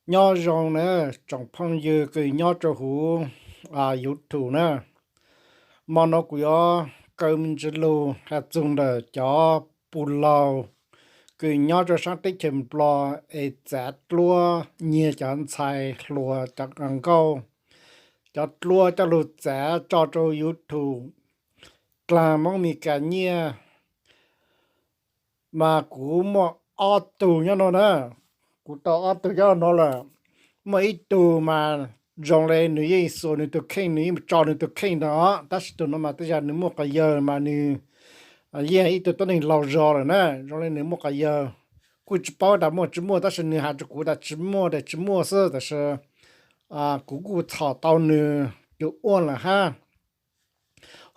Nyob zoo na, tsoom phooj ywg kws nyob rua huv YouTube na. Mo no kuv yuav kaw me ntsis lug has txug ntawm cov pug laug kws nyob rua saab teb chaws Nplog es txav dluab nyiag cov ntxhais hluas cov nkauj, cov dluab coj lug txav tso rua YouTube dlaag Moob Mes Kas nyiaj. Mas kuv muaj ob tug nyob no na, kuv tau ob tug nyob no lawm. Muaj ib tug mas zoo le nws yeej xuas nws tug kheej, nws yeej tso nws tug kheej no, tab sis tug no mas tej zag nws muaj quas yawg mas nws yeej ib tug tuab neeg laug zog lawm na, zoo le nws muaj quas yawg. Kuj tsi paub tas muaj tsi muaj, tab sis nws has rua kuv tas tsi muaj tas tsi muaj xwb, tab sis kuv kuj txhom tau nws tus ua lawm hab.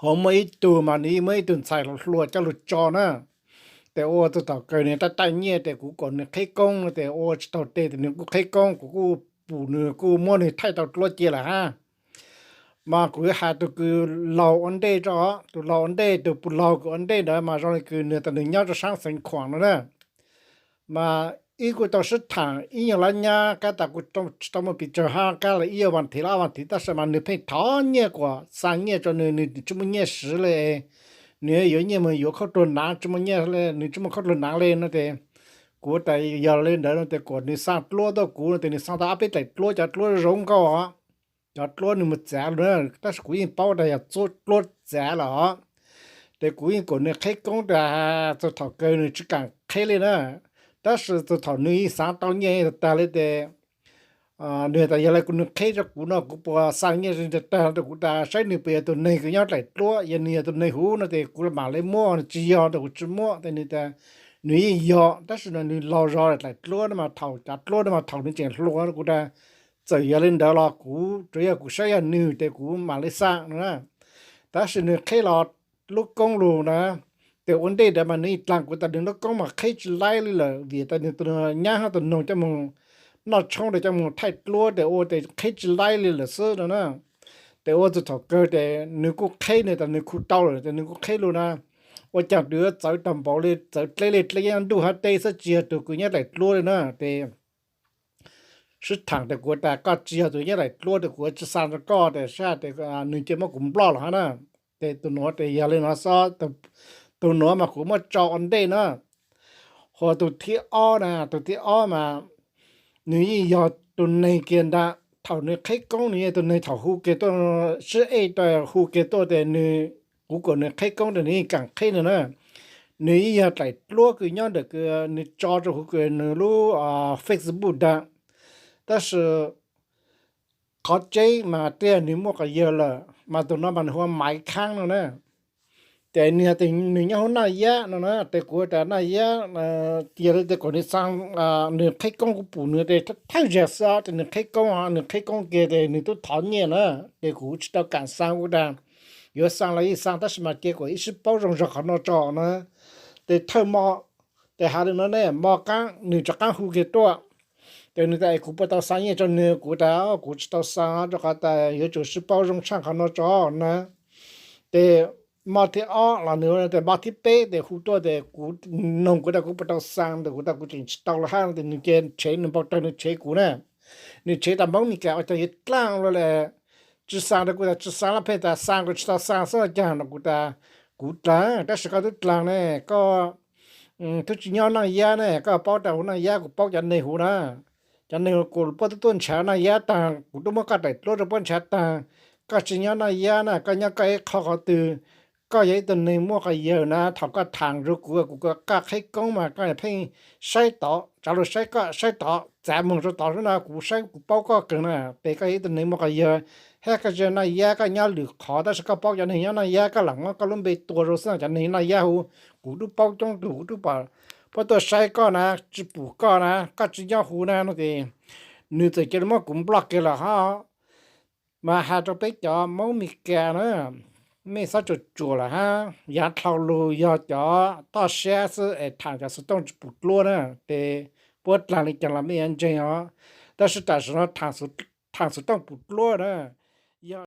Ho muaj ib tug mas nws yeej muab ib tug ntxhais hluas coj lug tso na, tes ua txug thaum kawg nws taij taij nyiaj tes kuv kom nws qheb koob no tes ua tsi taug tes tes nws kuj qheb koob, kuv kuj pum nws kuj muab nws thaij tau dluab cia lawm hab. Mas kuv yuav has tug kws laug ua ntej tso, tus laug ua ntej, tus pug laug kws ua ntej ntawd mas zoo le kws nws tas nws nyob rua saab Xeev Khuam no na. Mas ib kuj tau sib thaam ib nyuag lab nyab kab tas kuj tsi tau muaj pes tsawg hab, kab le ib nyuag vas thiv los ob vas thiv, tab sis mas nws pheej thov nyiaj kuas xaa nyiaj rua nws, nws tsi muaj nyiaj siv le. Nws yuav nyiaj mus yuav khaub dluag naav tsi muaj nyiaj le, nws tsi muaj khaub dluag naav le no tes kuv tas yog le ntawd no tes kuas nws xaa dluab tuaj kuv no tes nws xaa tau ob peb daim dluab, cov dluab zoo nkauj, cov dluab nws mus txav lug na, tab sis kuv yeej paub tas yog dluab txav lawm os. Tes kuv yeej kom nws qheb koob tas txug thaum kawg nws tsi kaam qheb le na. Tab sis txug thaum nws yeej xaav tau nyiaj tag tag le tes nws tas yog le kuv, nws qheb rua kuv no kuv puas xaa nyiaj tag tag rua kuv tas saib nws puas yog tug neeg kws nyob dlaim dluab, yog nws yog tug neeg huv no tes kuv mam le muab, nws tsi yog tes kuv tsi muab tes nws tas nws yeej yog, tab sis no nws laug zog dlaim dluab no mas thaum cov dluab no mas thaum nws tseem hluas kuv tas txawm yog le ntawd los kuv tsuas yog kuv saib yog nws tes kuv mam le xaa no na. Tab sis nws qheb los lub koob lug na, tes ua ntej ntawd mas nws yeej dlaag kuv tas nws lub koob mas qheb tsi laib le lawm vim tas nws tus nyab hab tus noog coj moog noj tshoob tes coj moog thaij dluab tes ua tes qheb tsi laib le lawm xwb no na. Tes ua txug thaum kawg tes nws kuj qheb, nws tas nws khu tau lawm tes nws kuj qheb lug na. Ua caag tug yuav txawv tag npaum le, txawv dleb le dleb nyob ntuj hab teb xwb tsi yog tug kws nyob dlaim dluab le na tes sib thaam tes kuv tas koj tsi yog tus nyob dlaim dluab tes kuv tsi xaa rua koj tes sab tes nws cia muab kuv nploj lawm hab na. Tes tus nuav tes yog le no xob, tus nuav mas kuv muab tso ua ntej na. Ho tus thib ob na, tus thib ob mas nws yeej yog tus neeg kiag ntag, thaum nws qheb koob nws yeej tus neeg thaum hu kiag tuaj, sib ej tuaj hu kiag tuaj tes nws, kuv kom nws qheb koob tes nws yeej kaam qheb no na. Nws yeej yog dlaim dluab kws nyob ntawm kws nws tso rua huv kws nws lub Facebook ntag, tab sis qhov tseeb mas twb yog nws muaj quas yawg lawm mas tus no mas nws hu ua Maiv Khaab no na. Tes nws, nws nyob huv Naj Yab no na tes kuv tas Naj Yab, cia li tes kom nws xaa, nws qheb koob kuv pum nws tes thawj zaug xwb tes nws qheb koob, nws qheb koob kiag tes nws tub thov nyiaj na. Tes kuv tsi tau kaam xaa, kuv tas yuav xaa los yeej xaa tab sis mas cia kuas ib sib paub zoo zog qhov no tso na. Tes thawj mo, tes has le no ne, mo qaab nws rov qaab hu kiag tuaj. Tes nws tas es kuv puas tau xaa nyiaj rua nws, kuv tas kuv tsi tau xaa rua qhov tas yuav tsum sib paub zoo tshaaj qhov no tso na. Tes mo thib ob los nws tes mo thib peb tes hu tuaj tes kuv noog kuv tas kuv puas tau xaa tes kuv tas kuv tseem tsi tau los hab tes nws cia tshev, nws npau taws nws tshev kuv na. Nws tshev tas Moob Mes Kas ua caag yuav dlaab le, tsi xaa rua kuv tas tsi xaa los pheej tas xaa kuv tsi tau xaa xwb caag no kuv tas kuv dlaag tab sis koj tub dlaag ne, koj tub tsi nyob Naj Yab ne, koj paub tas huv Naj Yab kuv paub cov neeg huv na. Cov neeg kuv puab tub tuaj nrhav Naj Yab taag kuv tub muab koj dlaim dluab rua puab nrhav taag. Koj tsi nyob Naj Yab na, koj nyob koj ib qho qhov twg? Koj yog ib tug neeg muaj quas yawg na, thaum koj thaam rua kuv kuv kom koj qheb koob mas koj pheej saib tod, tsav lug saib koj saib tod, txav moog rua tod xwb no kuv saib kuv paub koj kawg na. Tes koj yog ib tug neeg muaj quas yawg hab koj tsi nyob Naj Yab, koj nyob lwm qhov tab sis koj paub cov neeg nyob Naj Yab, koj lam muab koj lub npe tua rua xwb no cov neeg Naj Yab huv kuv tub paub coob tug, kuv tub puab tuaj saib koj na, tsi pum koj na, koj tsi nyob huv na no tes nws txawm cia li muab kuv nploj kiag lawm hab. Mas has rua peb cov Moob Mes Kas na, mej xob tsuam tsuam lawm hab, yaav dlhau lug yog cov toj sab xwb es thaam cov xov tooj tsi pum dluab na, tes puab dlaag le caag los mej yuav ntseeg os. Tab sis tam sim no thaam xov tooj pum dluab na, yog